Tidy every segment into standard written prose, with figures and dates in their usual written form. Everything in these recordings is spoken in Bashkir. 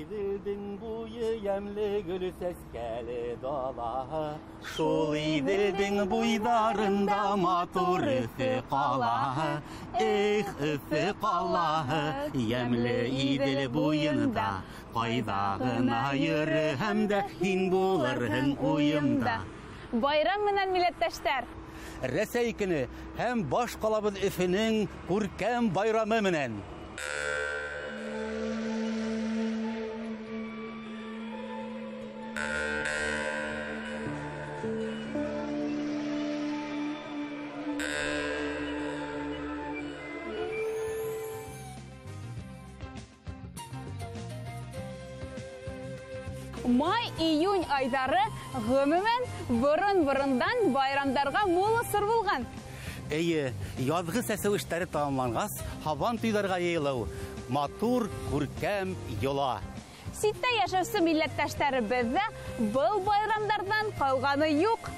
Иҙелдең буйы йәмле гөл сәскәле дала. Шул Иҙелдең буйҙарында матур Өфө ҡалаһы. Эх, Өфө ҡалаһы, йәмле Иҙел буйында. Ҡайҙа ғына йөрөһәм дә, һин булырһың уйымда. Байрам менән, милләттәштәр! Рәсәй көнө һәм баш ҡалабыҙ Өфөнөң күркәм байрамы менән! Май-июнь айҙары ғөмүмән борон-борондан байрамдарға мул осор булған. Эйе, яҙғы сәсеү эштәре тамамланғас, һабан туйҙарға йыйылыу матур, күркәм йола. Ситтә йәшәүсе милләттәштәребеҙ ҙә был байрамдарҙан ҡалғаны юҡ.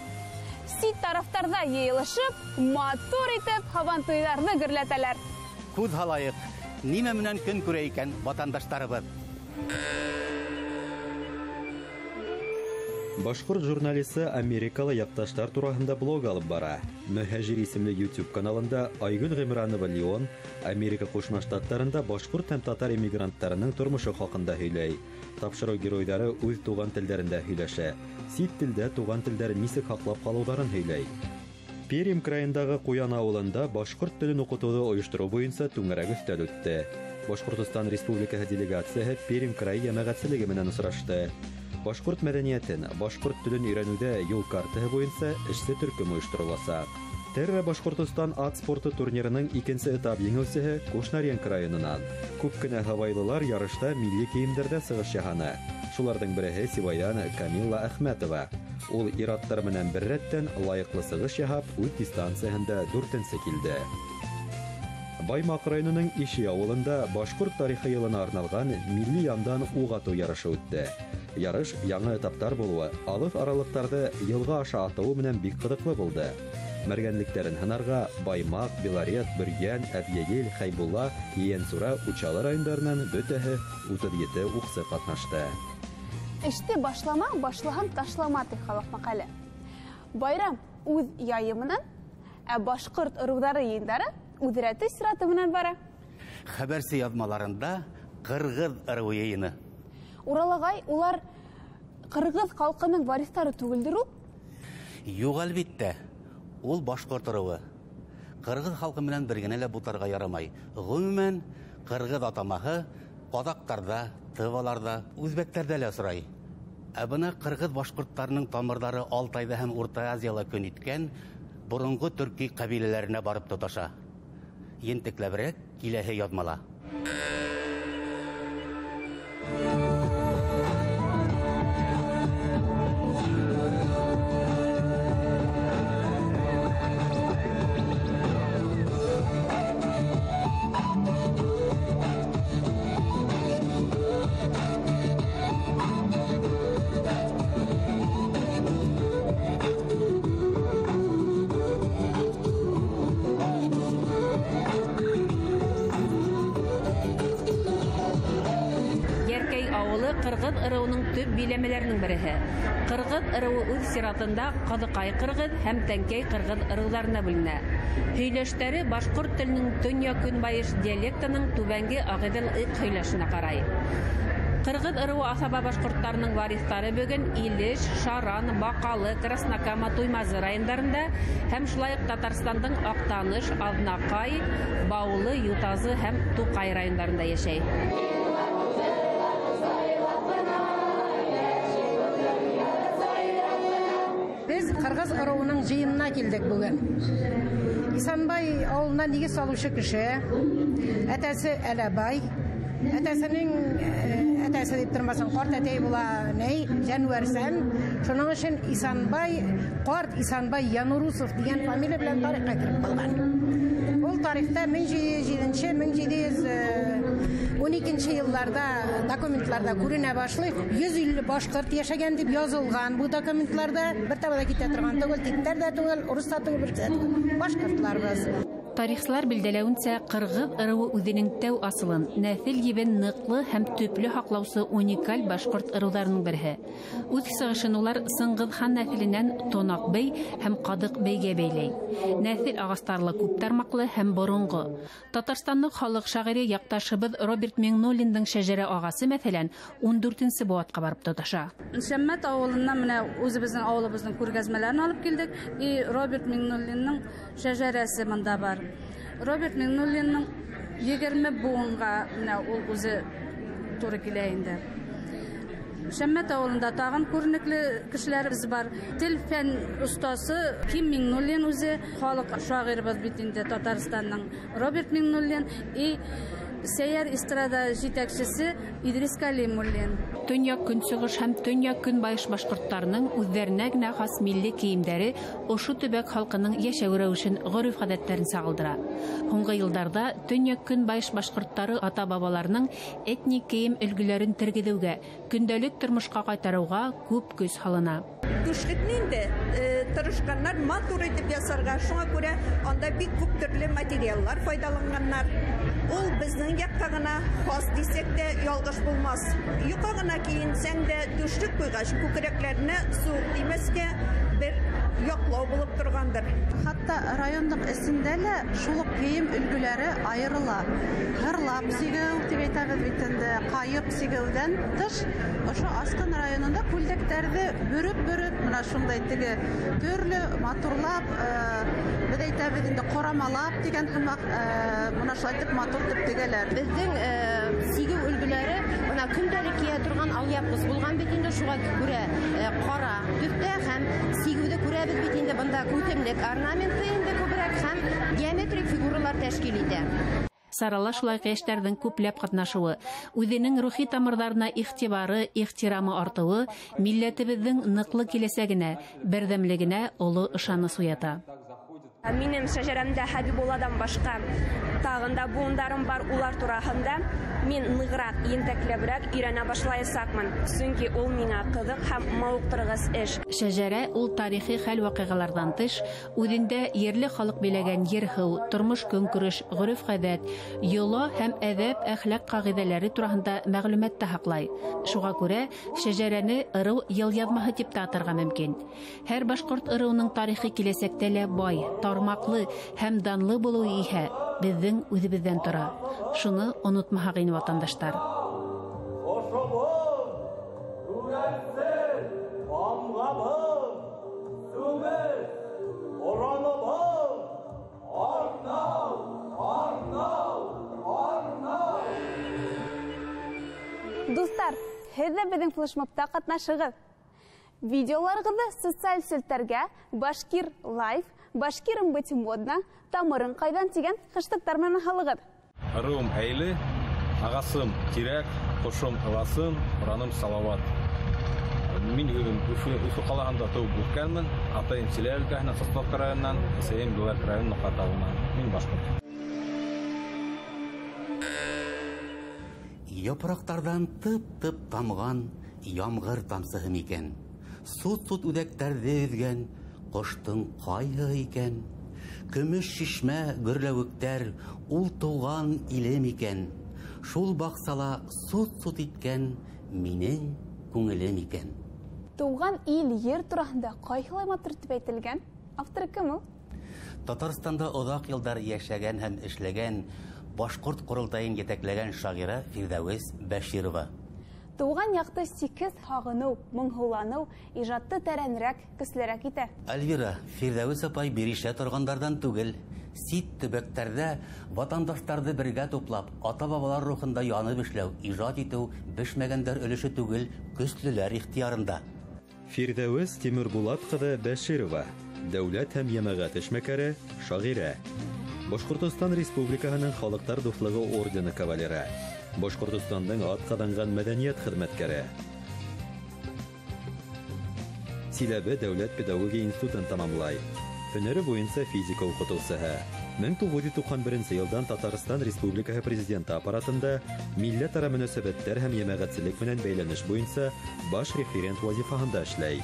Сит тарафтарҙа йыйылышып, матур итеп һабан туйҙарҙы гөрләтәләр. Күҙ һалайыҡ, нимә менән көн күрә икән ватандаштарыбыҙ? Башҡорт журналисы Америкала яҡташтар тураһында блог алып бара. Мөһәжир исемле YouTube каналында Айгөл Ғимранова Леон Америка Ҡушма Штаттарында башҡорт һәм татар эмигранттарының тормошо хаҡында һөйләй. Тапшырыу геройҙары үҙ туған телдәрендә һөйләшә. Сит телдә туған телдәрен нисек һаҡлап ҡалыуҙарын һөйләй. Пермь крайындағы Ҡуян ауылында башҡорт телен уҡытыуҙы ойоштороу буйынса түңәрәк өҫтәл үтте. Башҡортостан Республикаһы делегацияһы Пермь крайы йәмәғәтселеге менән осрашты. Башҡорт мәҙәниәтен, башҡорт телен өйрәнеүҙә юл картаһы буйынса эшсе төркөм ойоштороласаҡ. Терра Башҡортостан ат спорты турнирының икенсе этап еңеүсеһе Кушнаренко районынан. Күп кенә һавайлылар ярышта милли кейемдәрҙә сығыш яһаны. Шуларҙың береһе Сибаян Камилла Әхмәтова. Ул ир-аттар менән бер рәттән лайыҡлы сығыш яһап, үҙ дистанцияһында дүртенсе килде. Баймаҡ районының Иши ауылында башҡорт тарихы йылына арналған милли яндан уҡ атыу ярышы үтте. Ярыш яңы этаптар булыуы, алыҫ аралыҡтарҙы йылға аша атыуы менән бик ҡыҙыҡлы булды. Мәргәнлектәрен һынарға Баймаҡ, Белорет, Бөрйән, Әбйәлил, Хәйбулла, Ейәнсура, Учалы райондарынан бөтәһе 37 уҡсы ҡатнашты. Эште башлама, башлаһаң ташлама, ти халыҡ мәҡәле. Байрам үҙ яйы менән, ә башҡорт ырыуҙары йыйындары үҙ рәте сираты менән бара. Хәбәрсе яҙмаларында ҡырғыҙ ырыуы йыйыны. Урал ағай, улар ҡырғыҙ халҡының вариҫтары түгелдер ул? Юҡ, әлбиттә, ул башҡорт ырыуы. Ҡырғыҙ халҡы менән бер генә лә бутарға ярамай. Ғөмүмән, ҡырғыҙ атамаһы ҡаҙаҡтарҙа, тываларҙа, үзбәктәрҙә лә осрай. Ә бына ҡырғыҙ башҡорттарының тамырҙары Алтайҙа һәм Урта Азияла көн иткән боронғо төрки ҡәбиләләренә барып тоташа. Ентекләберәк киләһе яҙмала. Ҡырғыҙ ырыуының төп биләмәләренең береһе. Ҡырғыҙ ырыуы үҙ сиратында Ҡаҙыҡай ҡырғыҙ һәм Тәңкәй ҡырғыҙ ырыуҙарына бүленә. Һөйләштәре башҡорт теленең төньяҡ-көнбайыш диалектының түбәнге Ағиҙел ыҡ һөйләшенә ҡарай. Ҡырғыҙ ырыуы аҫаба башҡорттарының вариҫтары бөгөн Илеш, Шаран, Баҡалы, Краснокама, Туймазы райондарында һәм шулай уҡ Татарстандың Аҡтаныш, Аҙнаҡай, Баулы, Ютазы һәм Туҡай райондарында йәшәй. Беҙ ҡырғыҙ ырыуының йыйынына килдек бөгөн. Исанбай ауылына нигеҙ салыусы кеше, әтәсе Әләбай, әтәсенең әтәсе тип тормаһаң, ҡарт әтәй була, ней, Жәнүәрсән. Шуның өсөн Исанбай, ҡарт Исанбай Янурусов тигән фамилия белән тарихҡа кереп ҡалған. Ул тарихта 1707-нче, 1712 йылларҙа документларҙа күренә башлай. 150 башҡорт йәшәгән тип яҙылған бу документларҙа. Бер таба ла китә торған түгел, типтәр ҙә түгел, урыҫ та түгел, бер кеше дә түгел. Башҡортларбыҙ. Тарихсылар билдәләүенсә, ҡырғыҙ ырыуы үҙенең тәү асылын, нәҫел ебен ныҡлы һәм төплө һаҡлаусы уникаль башҡорт ырыуҙарының береһе. Үҙ сығышын улар Сыңғыҙ хан нәҫеленән Тонаҡ бей һәм Ҡадыҡ бейгә бәйләй. Нәҫел ағастарлы күп тармаҡлы һәм боронғо. Татарстанлыҡ халыҡ шағире яҡташыбыҙ Роберт Миңнуллиндың шәжәрә ағасы, мәҫәлән, 14-нсе быуатҡа барып тоташа. Шәммәт ауылынан менә үҙебеҙҙең ауылыбыҙҙың күргәҙмәләрен алып килдек. И Роберт Миңнуллиндың шәжәрәсе мында бар. Роберт Миңнуллиндың 20 быуынға менә ул үҙе тура килә инде. Шәммәт ауылында тағын күренекле кешеләребеҙ бар. Тел фән остасы Ким Миңнуллин үҙе, халыҡ шағирыбыҙ бит инде Татарстанның Роберт Миңнуллин и сәйәр эстрада етәксесе Идрис Калимуллин. Төньяҡ көнсығыш һәм төньяҡ көнбайыш башҡорттарының үҙҙәренә генә хас милли кейемдәре ошо төбәк халҡының йәшәү рәүешен, ғөрөф-ғәҙәттәрен сағылдыра. Һуңғы йылдарҙа төньяҡ көнбайыш башҡорттары ата-бабаларының этник кейем өлгөләрен тергеҙеүгә, көндәлек тормошҡа ҡайтарыуға күп көс һалына. Түшлекне инде тырышҡаннар матур итеп ясарға, шуңа күрә анда бик күп төрлө материаллар файҙаланғаннар. Ул беҙҙең яҡҡа ғына хас тисәк тә ялғыш булмаҫ. Йоҡа ғына кейенсәң дә түшлек ҡуйғас, күкрәкләренә суыҡ теймәҫкә бер яҡлау булып торғандыр. Хатта райондың эсендә лә шул уҡ кейем өлгөләре айырыла. Һырлап сигеү тип әйтәбеҙ бит инде, ҡайып сигеүҙән тыш, ошо Асҡын районында күлдәктәрҙе бөрөп-бөрөп, мына шундай теге төрлө матурлап, беҙ әйтәбеҙ инде ҡорамалап тигән һымаҡ, мына шулай итеп матур итеп тегәләр. Беҙҙең сигеү өлгөләре мына көндәлек кейә торған алъяпҡыс булған бит инде, шуға күрә ҡара төҫтә һәм сигеүҙе күрәбеҙ бит инде, бында күтемлек орнаменты инде күберәк һәм геометрик фигуралар тәшкил итә. Сарала шулай йәштәрҙең күпләп ҡатнашыуы, үҙенең рухи тамырҙарына иғтибары, ихтирамы артыуы милләтебеҙҙең ныҡлы киләсәгенә, берҙәмлегенә оло ышаныс уята. Минең шәжәрәмдә Хәбибулладан башҡа тағын да быуындарым бар, улар тураһында мин нығыраҡ, ентекләберәк өйрәнә башлаясаҡмын, сөнки ул миңә ҡыҙыҡ һәм мауыҡтырғыс эш. Шәжәрә ул тарихи хәл-ваҡиғаларҙан тыш, үҙендә ерле халыҡ биләгән ер-һыу, тормош-көнкүреш, ғөрөф-ғәҙәт, йола һәм әҙәп-әхлаҡ ҡағиҙәләре тураһында мәғлүмәт тә һаҡлай. Шуға күрә шәжәрәне ырыу йылъяҙмаһы тип тә атарға мөмкин. Һәр башҡорт ырыуының тарихы киләсәктә лә бай, тармаҡлы һәм данлы булыуы иһә беҙҙең үҙебеҙҙән тора. Шуны онотмаһаҡ ине, ватандаштар. Дуҫтар, һеҙ ҙә беҙҙең флешмобта ҡатнашығыҙ. Видеоларығыҙҙы социаль селтәргә Башкир лайф, Башкирым быть модно, тамырың ҡайҙан тигән хэштегтар менән һалығыҙ. Ырыуым Әйле, ағасым Тирәк, ҡошом Ыласын, ораным Салауат. Мин үҙем Өфө ҡалаһында тыуып үҫкәнмен. Атайым Силәр өлкәһенән, Сосновка районынан, әсәйем Беләк районының Ноҡат ауылынан. Мин башҡорт. Япраҡтарҙан тып-тып тамған ямғыр тамсыһы микән? Сут-сут үҙәктәрҙе өҙгән ҡоштоң ҡайһыһы икән? Көмөш шишмә гөрләүектәр ул тыуған илем икән? Шул баҡсала сут-сут иткән минең күңелем икән? Тыуған ил, ер тураһында ҡайһылай матур тип әйтелгән? Авторы кем ул? Татарстанда оҙаҡ йылдар йәшәгән һәм эшләгән, башҡорт ҡоролтайын етәкләгән шағира Фирҙәүес Бәширова. Тыуған яҡты сикһеҙ һағыныу, моңһоуланыу ижадты тәрәнерәк, көслөрәк итә. Альвира, Фирҙәүес апай бирешә торғандарҙан түгел. Сит төбәктәрҙә ватандаштарҙы бергә туплап, ата-бабалар рухында янып эшләү, ижад итеү бешмәгәндәр өлөшө түгел, көслөләр ихтыярында. Фирҙәүес Тимербулат ҡыҙы Бәширова, дәүләт һәм йәмәғәт эшмәкәре, шағирә. Башҡортостан Республикаһының Халыҡтар дуҫлығы ордены кавалеры. Башҡортостандың атҡаҙанған мәҙәниәт хеҙмәткәре. Силәбе дәүләт педагогия институтын тамамлай. Һөнәре буйынса физика уҡытыусыһы. 1991 йылдан Татарстан Республикаһы президенты аппаратында милләт-ара мөнәсәбәттәр һәм йәмәғәтселек менән бәйләнеш буйынса баш референт вазифаһында эшләй.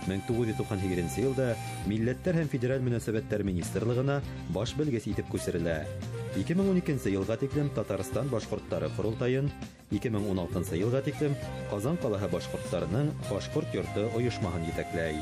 1998 йылда Милләттәр һәм федераль мөнәсәбәттәр министрлыгына баш белгес итеп күсерелә. 2012 йылға тиклем Татарстан башҡорттары ҡоролтайын, 2016 йылға тиклем Ҡазан ҡалаһы башҡорттарының Башҡорт йорто ойошмаһын етәкләй.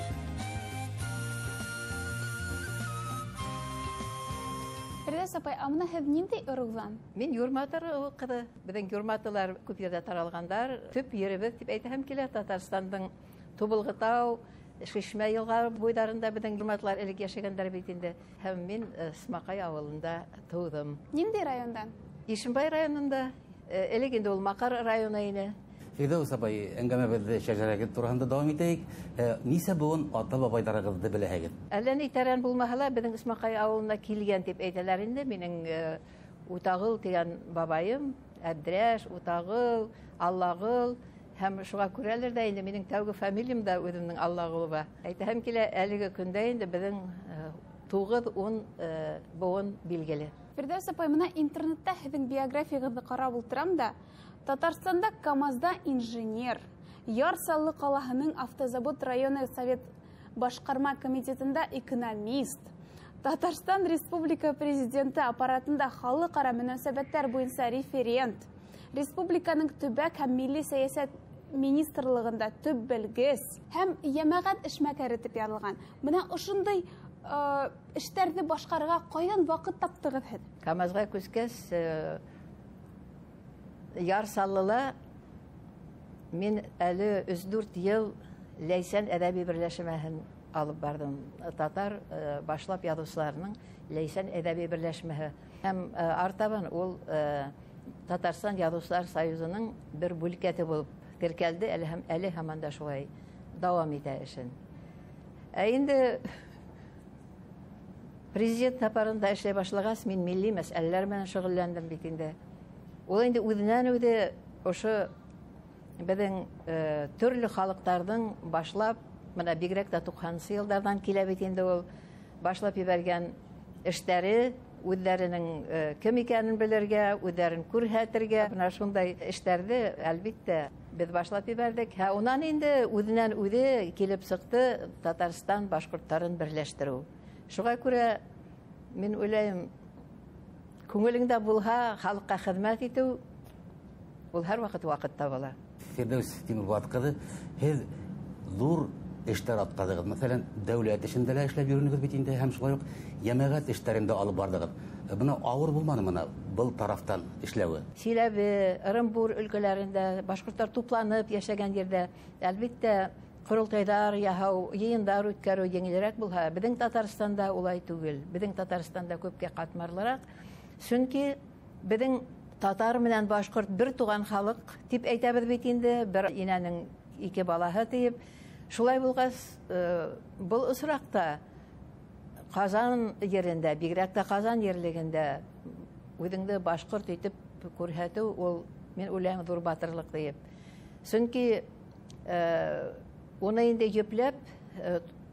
Фирҙәүес апай, ә бына һеҙ ниндәй ырыуҙан? Мин Юрматы ырыуы ҡыҙы. Беҙҙең юрматылар күп ерҙә таралғандар. Төп еребеҙ тип әйтәһем килә, Татарстандың Тубылғытау, Шишмә йылға буйҙарында беҙҙең юрматылар элек йәшәгәндәр бит инде. Һәм мин Смаҡай ауылында тыуҙым. Ниндәй райондан? Ишембай районында. Элек инде ул Маҡар районы ине. Фирҙәүес апай, әңгәмәбеҙҙе шәжәрәгеҙ тураһында дауам итәйек. Нисә быуын ата-бабайҙарығыҙҙы беләһегеҙ? Әллә ни тәрән булмаһа ла, беҙҙең Смаҡай ауылына килгән тип әйтәләр инде. Минең Утағыл тигән бабайым, Әбдрәш, Утағыл, Аллағыл. Һәм шуға күрәлер ҙә инде минең тәүге фамилиям да үҙемдең Аллағулова. Әйтәһем килә, әлеге көндә инде беҙҙең 9-10 быуын билгеле. Фирҙәүес апай, бына интернетта һеҙҙең биографияғыҙҙы ҡарап ултырам да, Татарстанда КАМАЗда инженер, Яр Саллы ҡалаһының Автозавод районы Совет башҡарма комитетында экономист, Татарстан Республика Президенты аппаратында халыҡ-ара мөнәсәбәттәр буйынса референт, республиканың төбәк һәм милли сәйәсәт министрлығында төп белгес һәм йәмәғәт эшмәкәре тип яҙылған. Бына ошондай эштәрҙе башҡарырға ҡайҙан ваҡыт таптығыҙ һеҙ? КАМАЗға күскәс, Яр Саллыла мин әле 3-4 йыл Ләйсән әҙәби берләшмәһен алып барҙым. Татар башлап яҙыусыларының Ләйсән әҙәби берләшмәһе. Һәм артабан ул Татарстан Яҙыусылар союзының бер бүлкәте булып теркәлде, әле һаман да шулай дауам итә эшен. Ә инде президент аппаратында эшләй башлағас, мин милли мәсьәләләр менән шөғөлләндем бит инде. Ул инде үҙенән үҙе ошо беҙҙең төрлө халыҡтарҙың башлап, бына бигерәк тә 90-нсы йылдарҙан килә бит инде ул башлап ебәргән эштәре, үҙҙәренең кем икәнен белергә, үҙҙәрен күрһәтергә, бына шундай эштәрҙе әлбиттә беҙ башлап ебәрҙек. Һә унан инде үҙенән үҙе килеп сыҡты Татарстан башҡорттарын берләштереү. Шуға күрә мин уйлайым, күңелеңдә булһа, халыҡҡа хеҙмәт итеү ул һәр ваҡыт ваҡыт табыла. Фирҙәүес Тимербулат ҡыҙы, һеҙ ҙур эштәр атҡарҙығыҙ. Мәҫәлән, дәүләт эшендә лә эшләп йөрөнөгөҙ бит инде, һәм шулай уҡ йәмәғәт эштәрендә алып барҙығыҙ. Бына ауыр булманы мына был тарафтан эшләүе? Силәбе, Ырымбур өлкәләрендә башҡорттар тупланып йәшәгән ерҙә, әлбиттә, ҡоролтайҙар яһау, йыйындар үткәреү еңелерәк булһа, беҙҙең Татарстанда улай түгел. Беҙҙең Татарстанда күпкә ҡатмарлыраҡ. Сөнки беҙҙең татар менән башҡорт бер туған халыҡ тип әйтәбеҙ бит инде, бер инәнең ике балаһы тип. Шулай булғас, был осраҡта Ҡазан ерендә, бигерәк тә Ҡазан ерлегендә үҙеңде башҡорт итеп күрһәтеү ул, мин уйлайым, ҙур батырлыҡ тиеп. Сөнки уны инде йөпләп,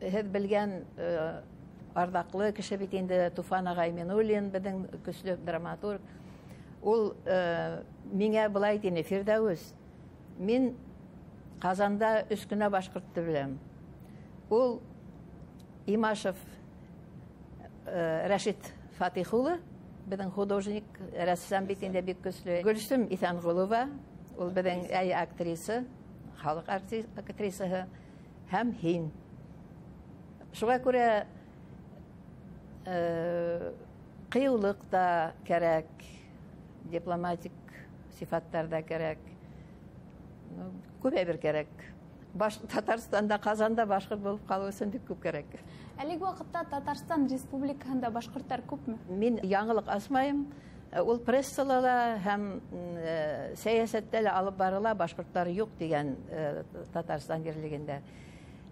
һеҙ белгән арҙаҡлы кеше бит инде Туфан ағай Минуллин, беҙҙең көслө драматург. Ул миңә былай тине: Фирҙәүес, мин Ҡазанда 3 кенә башҡортто беләм. Ул Имашев Рәшит Фатих улы, беҙҙең художник, рәссам бит инде бик көслө. Гөлсөм Иҫәнғолова, ул беҙҙең әй актриса, халыҡ актрисаһы, һәм һин. Шуға күрә ҡыйыулыҡ та кәрәк, дипломатик сифаттар ҙа кәрәк, күп әйбер кәрәк. Татарстанда, Ҡазанда башҡорт булып ҡалыу өсөн бик күп кәрәк. Әлеге ваҡытта Татарстан Республикаһында башҡорттар күпме? Мин яңылыҡ асмайым. Ул прессала ла һәм сәйәсәттә лә алып барыла, башҡорттар юҡ тигән Татарстан ерлегендә.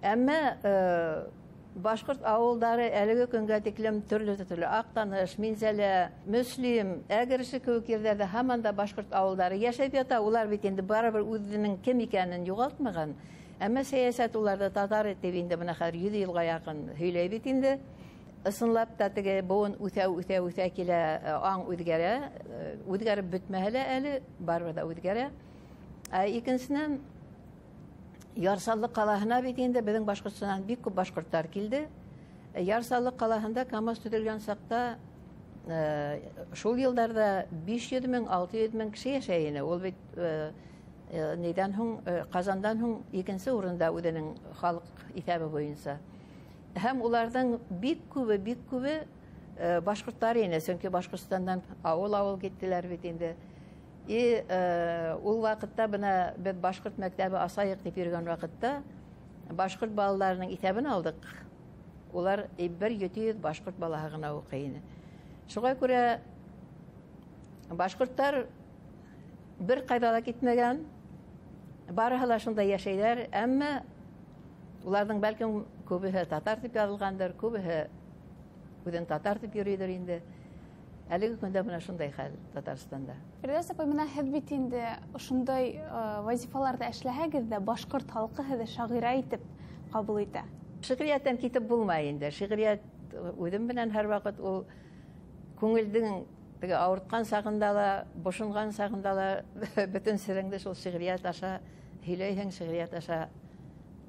Әммә башҡорт ауылдары әлеге көнгә тиклем төрлө-төрлө Аҡтаныш, Минзәлә, Мөслим, Әгерже кеүек ерҙәрҙә һаман да башҡорт ауылдары йәшәп ята. Улар бит инде барыбер үҙенең кем икәнен юғалтмаған. Әммә сәйәсәт уларҙы татар тип инде бына хәҙер 100 йылға яҡын һөйләй бит инде. Ысынлап та теге быуын үҫә-үҫә-үҫә килә, аң үҙгәрә, үҙгәреп бөтмәһә лә әле барыбер ҙә үҙгәрә. Ә икенсенән, Яр Саллы ҡалаһына бит инде беҙҙең Башҡортостандан бик күп башҡорттар килде. Яр Саллы ҡалаһында КАМАЗ төҙөлгән саҡта шул йылдарҙа 500 мең, 600 мең кеше йәшәй ине. Ул бит нейҙән һуң, Ҡазандан һуң икенсе урында үҙенең халыҡ иҫәбе буйынса. Һәм уларҙың бик күбе башҡорттар ине, сөнки Башҡортостандан ауыл-ауыл киттеләр бит инде. И ул ваҡытта бына беҙ башҡорт мәктәбе асайыҡ тип йөрөгән ваҡытта башҡорт балаларының иҫәбен алдыҡ. Улар 1700 башҡорт балаһы ғына уҡый ине. Шуға күрә башҡорттар бер ҡайҙа ла китмәгән, барыһы ла шунда йәшәйҙәр, әммә уларҙың бәлкем күбеһе татар тип яҙылғандыр, күбеһе үҙен татар тип йөрөйҙөр инде. Әлеге көндә бына шундай хәл Татарстанда. Фирҙәүес апай, бына һеҙ бит инде ошондай вазифаларҙа эшләһәгеҙ ҙә, башҡорт халҡы һеҙҙе шағирә итеп ҡабул итә. Шиғриәттән китеп булмай инде. Шиғриәт үҙем менән һәр ваҡыт ул күңелдең теге ауыртҡан сағында ла, бошонған сағында ла бөтөн сереңде шул шиғриәт аша һөйләйһең, шиғриәт аша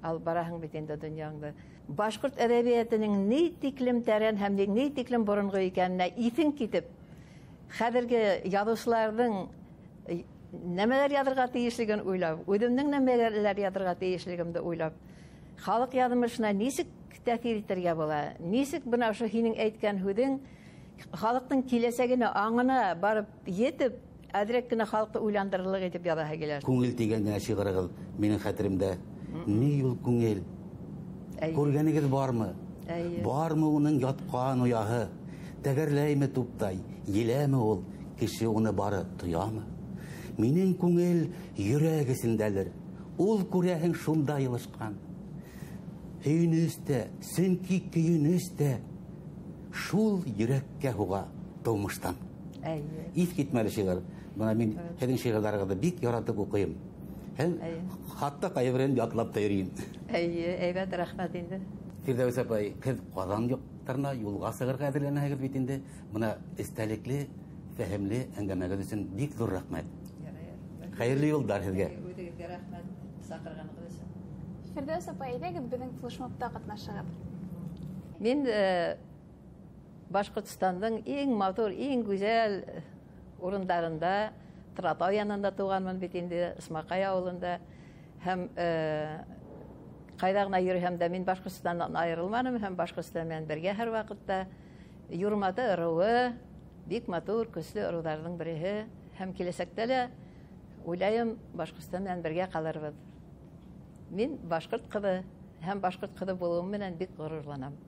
алып бараһың бит инде донъяңды. Башҡорт әҙәбиәтенең ни тиклем тәрән һәм ни тиклем боронғо икәненә иҫең китеп, хәҙерге яҙыусыларҙың нәмәләр яҙырға тейешлеген уйлап, үҙемдең нәмәләр яҙырға тейешлегемде уйлап, халыҡ яҙмышына нисек тәьҫир итергә була, нисек бына ошо һинең әйткән һүҙең халыҡтың киләсәгенә, аңына барып етеп, әҙерәк кенә халыҡты уйландырырлыҡ итеп яҙаһы килә. Күңел тигән генә шиғырығыҙ минең хәтеремдә. Ни ул күңел? Күргәнегеҙ бармы? Бармы уның ятҡан ояһы? Тәгәрләйме туптай, еләме ул? Кеше уны бары тоямы? Минең күңел йөрәк эсендәлер. Ул күрәһең шунда йылышҡан. Һөйөнөс тә, сөнки көйөнөс тә шул йөрәккә һуға тыумыштан. Иҫ китмәле шиғыр. Бына мин һеҙҙең шиғырҙарығыҙҙы бик яратып уҡыйым. Һәм хатта ҡайберен ятлап та йөрөйөм. Эйе, әйбәт, рәхмәт инде. Фирҙәүес апай, һеҙ Ҡаҙан яҡтарына юлға сығырға әҙерләнәһегеҙ бит инде. Бына эстәлекле, фәһемле әңгәмәгеҙ өсөн бик ҙур рәхмәт. Хәйерле юлдар һеҙгә. Үҙегеҙгә рәхмәт саҡырғанығыҙ өсөн. Фирҙәүес апай, әйҙәгеҙ беҙҙең флешмобта ҡатнашығыҙ. Мин Башҡортостандың иң матур, иң гүзәл урындарында, Торатау янында тыуғанмын бит инде, Исмаҡай ауылында. Һәм ҡайҙа ғына йөрөһәм дә мин Башҡортостандан айырылманым, һәм Башҡортостан менән бергә һәр ваҡытта. Юрматы ырыуы бик матур, көслө ырыуҙарҙың береһе. Һәм киләсәктә лә уйлайым, Башҡортостан менән бергә ҡалырбыҙ. Мин башҡорт ҡыҙы һәм башҡорт ҡыҙы булыуым менән бик ғорурланам.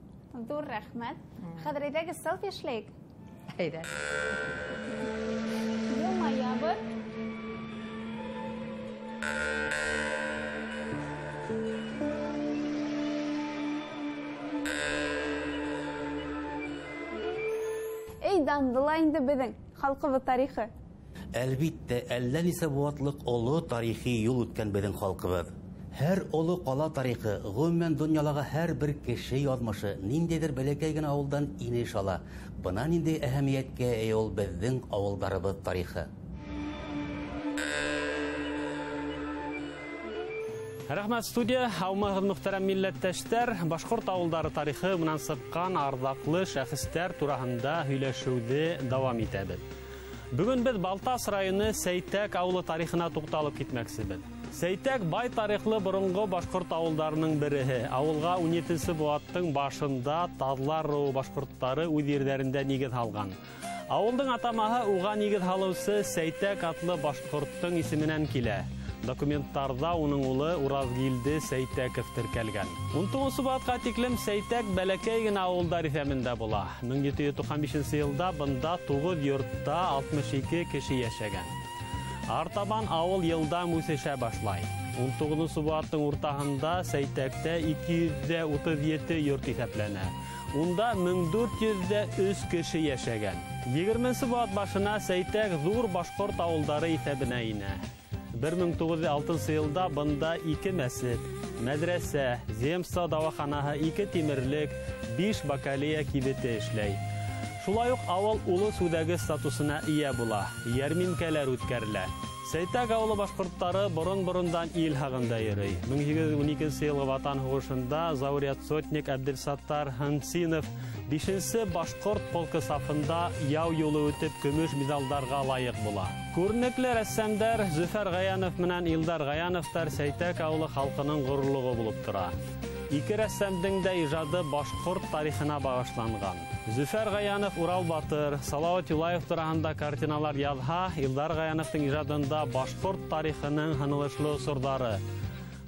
Ҙур рәхмәт. Хәҙер әйҙәгеҙ селфи эшләйек. Әйҙә. Йылмаябыҙ. Эй, данлы инде беҙҙең халҡыбыҙ тарихы. Әлбиттә, әллә нисә быуатлыҡ оло тарихи юл үткән беҙҙең халҡыбыҙ. Һәр оло ҡала тарихы, ғөмүмән донъялағы һәр бер кеше яҙмышы ниндәйҙер бәләкәй генә ауылдан инеш ала. Бына ниндәй әһәмиәткә эйә ул беҙҙең ауылдарыбыҙ тарихы. Рәхмәт, студия. Һаумыһығыҙ, мөхтәрәм милләттәштәр. Башҡорт ауылдары тарихы менән сыҡҡан арҙаҡлы шәхестәр тураһында һөйләшеүҙе дауам итәбеҙ. Бөгөн беҙ Балтас районы Сәйтәк ауылы тарихына туҡталып китмәксебеҙ. Сәйтәк бай тарихлы боронғо башҡорт ауылдарының береһе. Ауылға 17-нсе быуаттың башында Таҙлар ырыуы башҡорттары үҙ ерҙәрендә нигеҙ һалған. Ауылдың атамаһы уға нигеҙ һалыусы Сәйтәк атлы башҡорттоң исеменән килә. Документтарҙа уның улы Ураҙгилде Сәйтәков теркәлгән. 19-нсы быуатҡа тиклем Сәйтәк бәләкәй генә ауылдар иҫәбендә була. 1795 йылда бында 9 йортта 62 кеше йәшәгән. Артабан ауыл йылдам үҫешә башлай. 19-нсы быуаттың уртаһында Сәйтәктә 237 йорт иҫәпләнә. Унда 1403 кеше йәшәгән. 20-нсе быуат башына Сәйтәк ҙур башҡорт ауылдары иҫәбенә инә. 1906 йылда бында 2 мәсет, мәҙрәсә, земство дауаханаһы, 2 тимерлек, 5 бакалия кибете эшләй. Шулай уҡ ауыл улус үҙәге статусына эйә була, йәрминкәләр үткәрелә. Сәйтәк ауылы башҡорттары борон-борондан ил һағында йөрөй. 1812 йылғы Ватан һуғышында зауряд сотник Әбделсаттар Хансинов 5-нсе башҡорт полкы сафында яу юлы үтеп көмөш миҙалдарға лайыҡ була. Күренекле рәссамдар Зөфәр Ғаянов менән Илдар Ғаяновтар Сәйтәк ауылы халҡының ғорурлығы булып тора. Ике рәссамдың да ижады башҡорт тарихына бағышланған. Зөфәр Ғаянов Урал Батыр, Салауат Юлаев тураһында картиналар яҙһа, Илдар Ғаяновтың ижадында башҡорт тарихының һынылышлы осорҙары,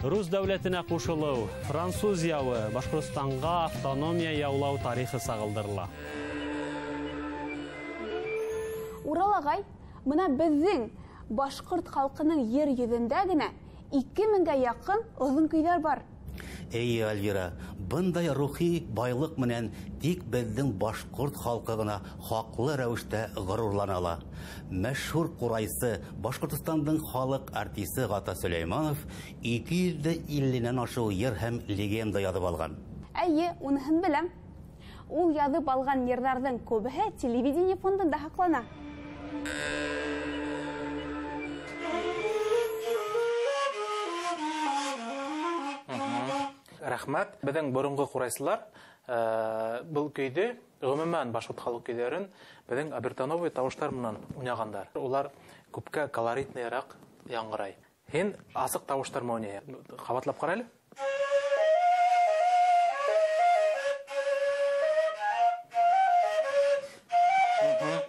Рус дәүләтенә ҡушылыу, француз яуы, Башҡортостанға автономия яулау тарихы сағылдырыла. Урал ағай, бына беҙҙең башҡорт халҡының ер йөҙөндә генә 2000-гә яҡын оҙон көйҙәр бар. Эй, Альвира, бындай рухи байлыҡ менән тик беҙҙең башҡорт халҡы ғына хаҡлы рәүештә ғорурлана ала. Мәшһүр ҡурайсы, Башҡортостандың халыҡ артисы Ғата Сөләйманов 250-нән ашыу йыр һәм легенда яҙып алған. Эйе, уныһын беләм. Ул яҙып алған йырҙарҙың күбеһе телевидение фондында һаҡлана. Рәхмәт. Беҙҙең боронғо ҡурайсылар был көйҙө, ғөмүмән башҡорт халыҡ көйҙәрен беҙҙең обертоновый тауыштар менән уйнағандар. Улар күпкә колоритныйыраҡ яңғырай. Һин асыҡ тауыштар менән уйнай. Ҡабатлап ҡара әле.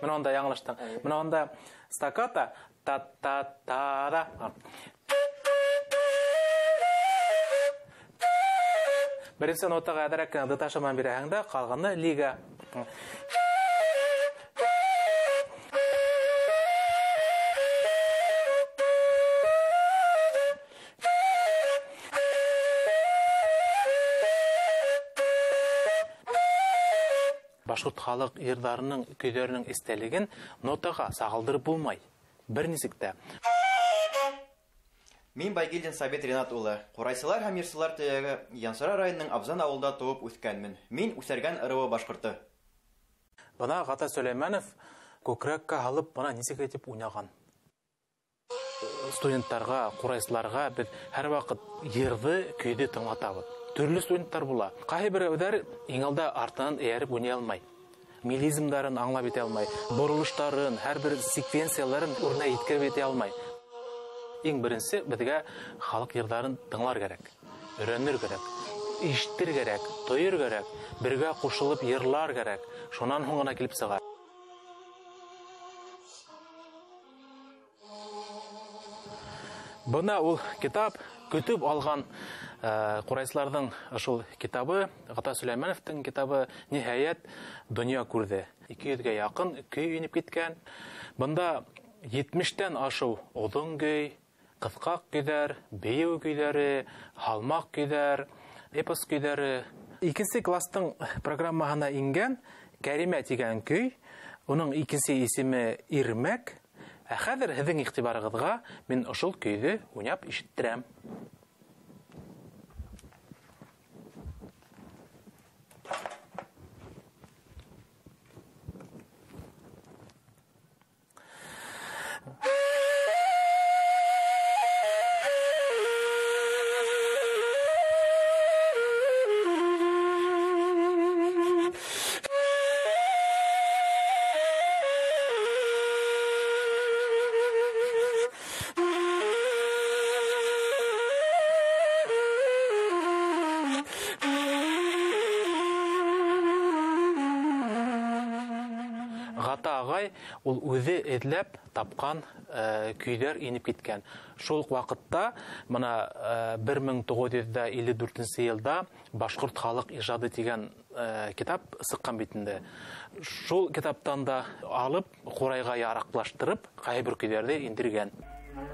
Бына унда яңылыштың. Бына унда стаккато та-та-та-да. Беренсе нотаға әҙерәк кенә дыташы менән бирәһең дә, ҡалғаны лига. Башҡорт халыҡ йырҙарының, көйҙәренең эстәлеген нотаға сағылдырып булмай. Бер нисек тә. Мин Байгилдин Сабит Ринат улы, ҡурайсылар һәм йырсылар төйәге Янсура районының Абзан ауылында тыуып үҫкәнмен. Мин Үҫәргән ырыуы башҡорто. Бына Ғата Сөләймәнов күкрәккә һалып бына нисек итеп уйнаған. Студенттарға, ҡурайсыларға беҙ һәр ваҡыт йырҙы, көйҙө тыңлатабыҙ. Төрлө студенттар була. Ҡайһы берәүҙәр иң алда артынан эйәреп уйнай алмай. Мелизмдарын аңлап ете алмай, боролоштарын, һәр бер секвенцияларын урынына еткереп ете алмай. Иң беренсе беҙгә халыҡ йырҙарын тыңлар кәрәк, өйрәнер кәрәк, ишетер кәрәк, тойор кәрәк, бергә ҡушылып йырлар кәрәк. Шунан һуң ғына килеп сыға. Бына ул китап көтөп алған ҡурайсыларҙың шул китабы, Ғата Сөләймәновтың китабы, ниһайәт донъя күрҙе. 200-гә яҡын көй инеп киткән. Бында 70-тән ашыу оҙон көй, ҡыҫҡаҡ көйҙәр, бейеү көйҙәре, һалмаҡ көйҙәр, эпос көйҙәре. Икенсе кластың программаһына ингән Кәримә тигән көй, уның икенсе исеме Ирмәк. Ә хәҙер һеҙҙең иғтибарығыҙға мин ошол көйҙө уйнап ишеттерәм. Ул үҙе эҙләп тапҡан көйҙәр инеп киткән. Шул уҡ ваҡытта бына 1954 йылда Башҡорт халыҡ ижады тигән китап сыҡҡан бит инде. Шул китаптан да алып, ҡурайға яраҡлаштырып, ҡайһы бер көйҙәрҙе индергән.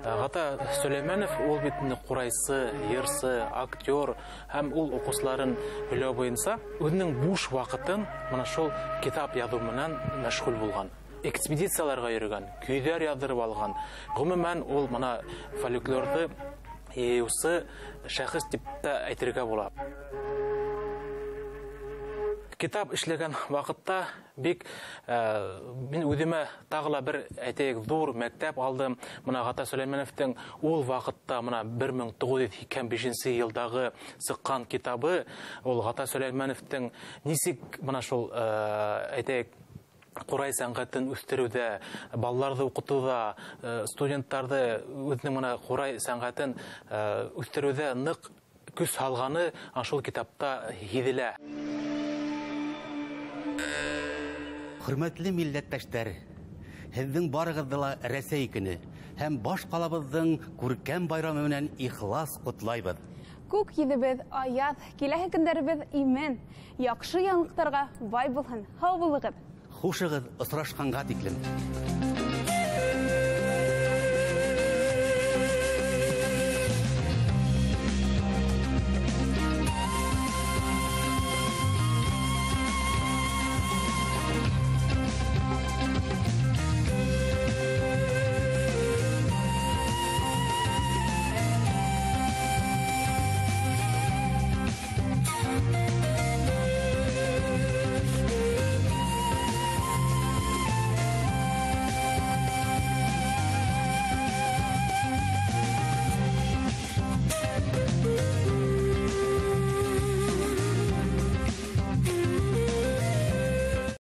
Ғата Сөләймәнов ул бит инде ҡурайсы, йырсы, актер һәм ул уҡыусыларын һөйләү буйынса үҙенең буш ваҡытын бына шул китап яҙыу менән мәшғүл булған. Экспедицияларға йөрөгән, көйҙәр яҙҙырып алған. Ғөмүмән, ул бына фольклорҙы йыйыусы шәхес тип тә әйтергә була. Китап эшләгән ваҡытта бик мин үҙемә тағы ла бер әйтәйек ҙур мәктәп алдым. Мына Ғата Сөләймәновтың ул ваҡытта мына 1985 йылдағы сыҡҡан китабы, ул Ғата Сөләймәновтың нисек мына шул әйтәйек ҡурай сәнғәтен үҫтереүҙә, балаларҙы уҡытыуҙа, студенттарҙы үҙенең мына ҡурай сәнғәтен үҫтереүҙә ныҡ көс һалғаны шул китапта һиҙелә. Хөрмәтле милләттәштәр, һеҙҙең барығыҙҙы ла Рәсәй көнө һәм баш ҡалабыҙҙың күркәм байрамы менән ихлас ҡотлайбыҙ. Күк йөҙөбөҙ аяҙ, киләһе көндәребеҙ имен, яҡшы яңылыҡтарға бай булһын. Һау булығыҙ. Хушығыҙ, осрашҡанға тиклем.